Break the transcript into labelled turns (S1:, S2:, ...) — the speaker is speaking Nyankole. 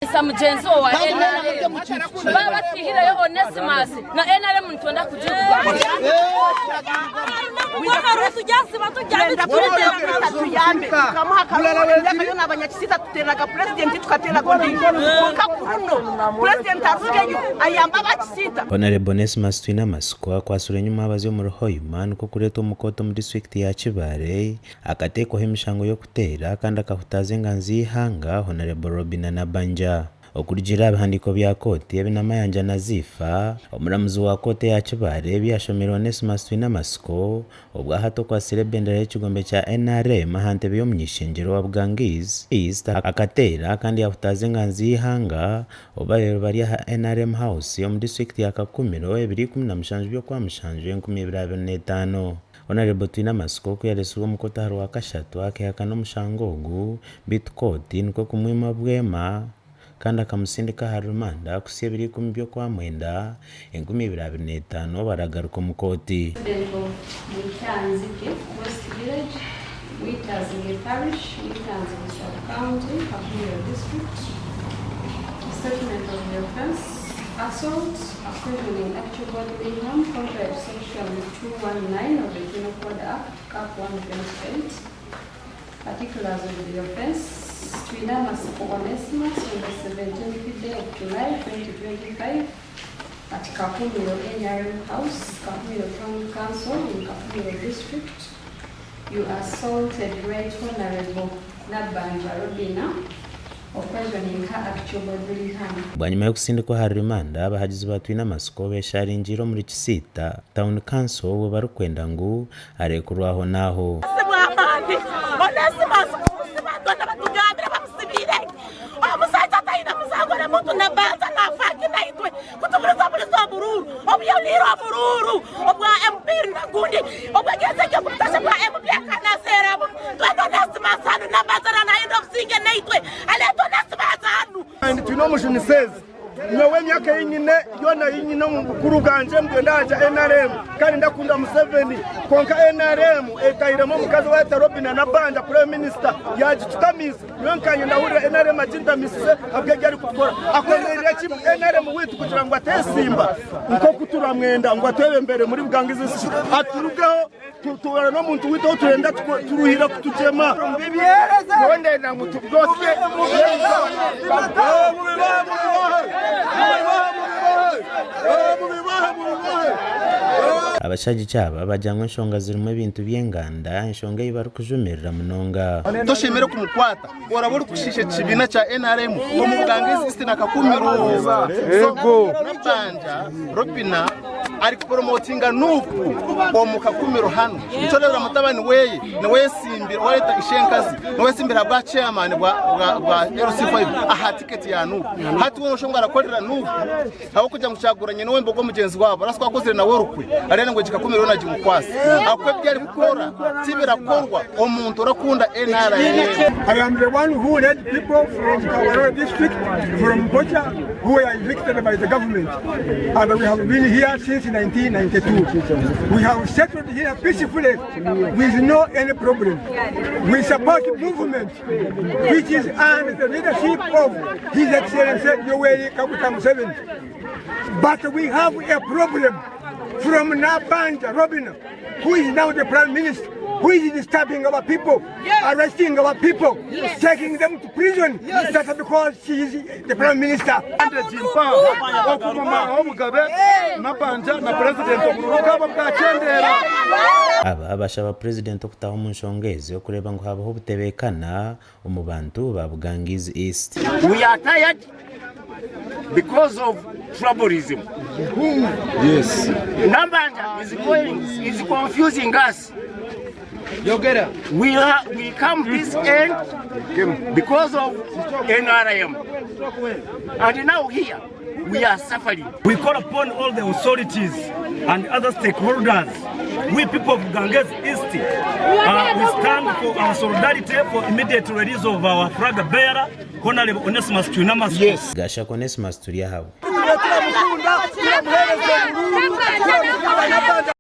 S1: Sa mugyenzi we wa NRM baaba bataihireyo Onesimus na NRM nitwenda kugigumaho.
S2: Honourable Onesimus Twinamasiko akwatsirwe enyima abazi omuri Hoima nikwo kureetwa omu kooti omu disiturikiti ya Kibaale Akateekwaho emishango y'okuteera kandi akahutaaza enganzi y'eihanga Honarebo Robinah Nabbanja. Okurugiirira aha bihandiiko bya kooti ebi Namayanja Nazifa, omuramuzi wa kooti eya Kibaale ebi yashomeire Onesmus Twinamatsiko obwo hati okwatsire ebendera y'ekigombe kya NRM aha ntebe y'omuny'ishengyero wa Bugangizi East akateera kandi yahutaaza enganzi y'eihanga obu babaire bari aha NRM House omu disiturikiti ya Kakumiro ebiro 17 by'Okwamushanju 2025. Honarebo Twinamatsiko ku yaretsirwe omu kooti aha Rwakashatu akehakana omushango ogu beitu kooti nikwo kumwima bwema kandi akamutsindika aha rimanda kuhitsya ebiro ikumi by'Okwamwenda 2025 obu aragaruka omu kooti.
S3: Resident of Mwitanzige West Village, Mwitazige Parish, Mwitanzige Sub-County, Kakumiro District. Statement of the offence, Assault occasioning actual bodily harm contrary to section 219 of the Penal Code Act, Cap 128. Particulars of the offence, Twinamasiko Onesimus on the 17th day of July 2025 at Kakumiro NRM House, Kakumiro Town Council in Kakumiro District. You assaulted Right Honourable Nabbanja Robina occasioning her actual bodily harm.
S2: Bwanyima y'okusindikwa ahari rimanda, abahagizi ba Twinamatsiko besharingiire omuri Kisiita Town Council obwo barikwenda ngu arekurwe aho n'aho.
S4: Kandi twine omujunisa ezi. Nyowe emyaka ei nyine yoona ei nyine omu bukuru bwangye mbwenu ndahagira nrm kandi ndakunda Museveni kwonka nrm etahiremu omukazi owayeta Robinah Nabbanja Prime Minister yagitutamiisa. Nyowe nkanye ndahurira nrm agintamisize ahabw'ebi arikutukora. Akomerire kimwe nrm waitu kugira ngu atesimba nk'oku turamwenda ngu atwebembere muri Bugangizi aturugeho. Tutoorane omuntu waitu ou turenda turuhire kutugyema. Nyowe ndenda ngu tubyosye.
S2: Abashagiki aba bagira ngu enshonga zirimu ebintu by'enganda, enshonga ei barikujumirira munonga.
S5: Toshemereire kumukwata oraba orikushiisha ekibiina kya NRM omu Buganga East na Kakumiro. So Nabbanja Robina ari kuporomotinga Nup omu Kakumiro hanu. Nikyo oreebera mutabani weye niwe yesimbire owareta Ishenkazi niwe yesimbire ahabwa chairman bwa bwa LC5 aha tiketi ya Nup. Hati we noshusha ngu arakorera Nup ahabw'okugira ngu Kyagulanyi niwe mbogo mugyenzi waabo arasi ku akozire nawe orukwe arenda ngu egi Kakumiro yoona agimukwase ahabw'okuba ebi arikukora tibirakorwa omuntu orakunda NRM.
S4: I am the one who led people from Kabarole district, from Bocha, who were evicted by the government. And we have been here since 1992. We have settled here peacefully with no any problem. We support movement which is under the leadership of His Excellency Yoweri Kaguta Museveni. But we have a problem from Nabanja Robin, who is now the Prime Minister, who is disturbing our people, yes. arresting our people, yes. taking them to prison yes. just because she is the Prime Minister.
S2: Aba bashaba Purezidenti okutaha omu nshonga ezi okureeba ngu habaho obutebeekana omu bantu ba Bugangizi East.
S6: We are tired because of tribalism.
S5: Yes.
S6: Nambanja is going, is confusing us.
S5: Yogera.
S6: We are, we come this end because of NRM. And now here we are suffering.
S7: We call upon all the authorities and other stakeholders. We people of Ganges East, we stand for our solidarity for immediate release of our flag bearer, Honorable Onesimus Twinamasiko.
S5: Yes.
S2: Gashaka Onesimus Turyahabwe.
S4: Turamukunda, turamuhereza oburuuru, turamukunda Nabanja.